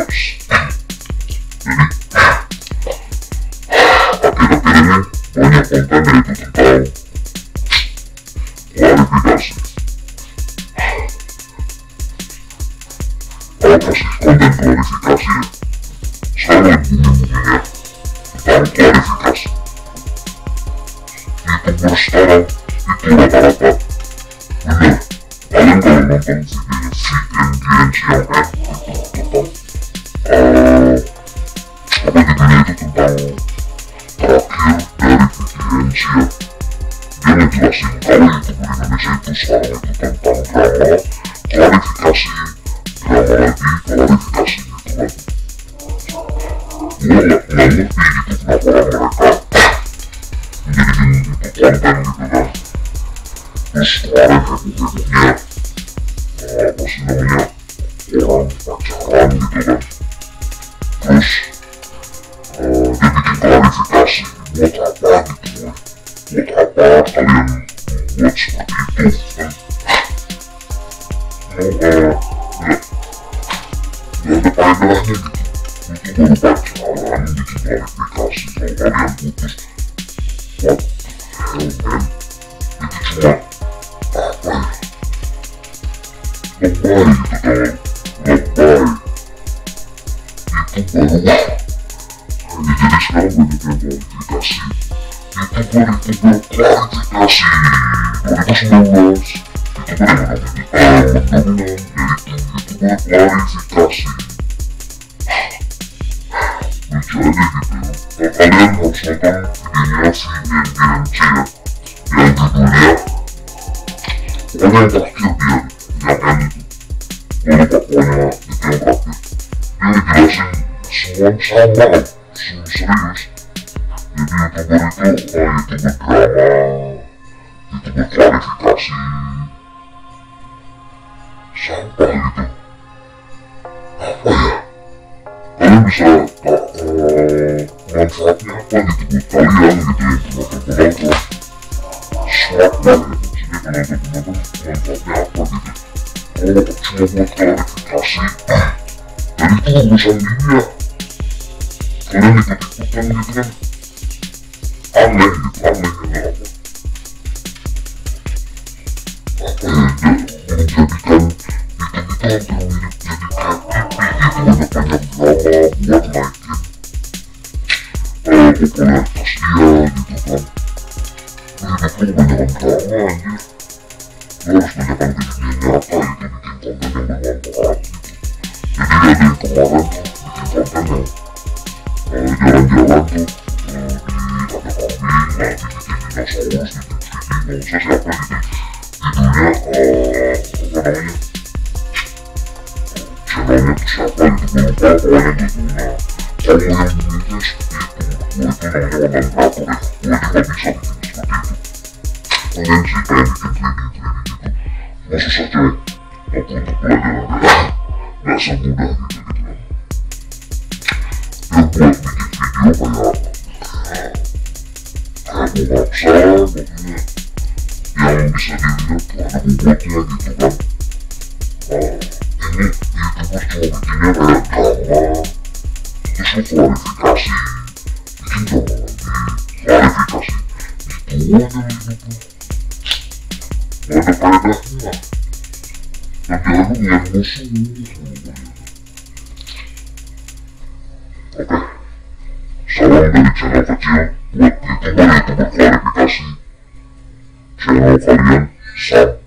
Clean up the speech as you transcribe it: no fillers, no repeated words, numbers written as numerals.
apps. Jadi akhir-akhir ini banyak konten yaitu tentang klarifikasi. Apa sih konten klarifikasi ya? Sekarang lagi booming-boomingnya tentang klarifikasi. YouTuber sekarang itu rata-rata bener, kalian kalau nonton videonya VNGNC yang N itu tentang apa judulnya itu, tentang terakhir dari VGNC ya, dia ngejelasin kalau YouTuber Indonesia itu sekarang itu tentang drama, klarifikasi, drama lagi, klarifikasi gitu kan. Gue nggak ngerti gitu kenapa orang mereka menjadikan itu konten gitu kan. Terus kemarin heboh-hebohnya apa sih namanya, orang pacaran gitu kan. Terus dia bikin klarifikasi, buat apa gitu, buat apa kalian membuat seperti itu kan. Nggak ada faedahnya gitu. Itu baru pacaran bikin klarifikasi kalau kalian putus. What the hell man, itu cuma apa ya, lebay gitu kan, lebay itu baru. Jadi sekarang banyak yang klarifikasi, YouTuber klarifikasi 2019, YouTuber yang mendominan yaitu YouTuber klarifikasi. Lucu aja gitu ya. Nah, kalian harus nonton videonya VNGNC ya, yang judulnya pokoknya yang terakhir dia, yang N itu, gue lupa pokoknya itu yang terakhir. Dia ngejelasin semua sama, serius. Jadi YouTuber itu YouTuber drama, YouTuber klarifikasi, sampah gitu. Apa ya? Kalian bisa manfaatnya apa gitu buat kalian gitu yang penonton-penonton. Smart banget, maksudnya penonton-penonton manfaatnya apa gitu. Kalau cuma buat klarifikasi, dan itu urusan dia. Kalian ikut-ikutan gitu kan, aneh gitu, aneh gitu apa. Apa ya, dia menjadikan itu hampir mirip jadi kayak TV gitu, banyak-banyak drama buat naikin popularitas dia gitu kan. Hidup lu kebanyakan drama anjir, lu harus banyakan ke dunia nyata gitu, bikin konten yang bermanfaat gitu. Jadi ada yang kemarin tuh bikin konten yang jalan-jalan tuh di ada kambing, nah dibikin dinosaurus, bikin 3D, nggak usah siapa gitu. Judulnya apa namanya, channelnya tuh siapa gitu, gue lupa pokoknya gitu. Nah kalau yang itu seperti itu, gue itu namanya konten kreator ya, gue aja nggak bisa bikin seperti itu. Pengen sih, pengen bikin 3D gitu, cuma susah coy, waktu untuk belajar nggak semudah gitu gitu kan. Dia buat bikin video kayak mau maksa, pokoknya yang bisa dilihat tuh ada bobotnya gitu kan. Ini YouTuber cuma bikinnya kayak drama, terus lu klarifikasi, bikin drama lagi, klarifikasi, itu aja lu hidup lu, nggak ada faedahnya. Kerjaan lu ngeliat musuh sama gue. Oke, salam dari channel kecil buat YouTuber-YouTuber klarifikasi. Channel kalian sampah.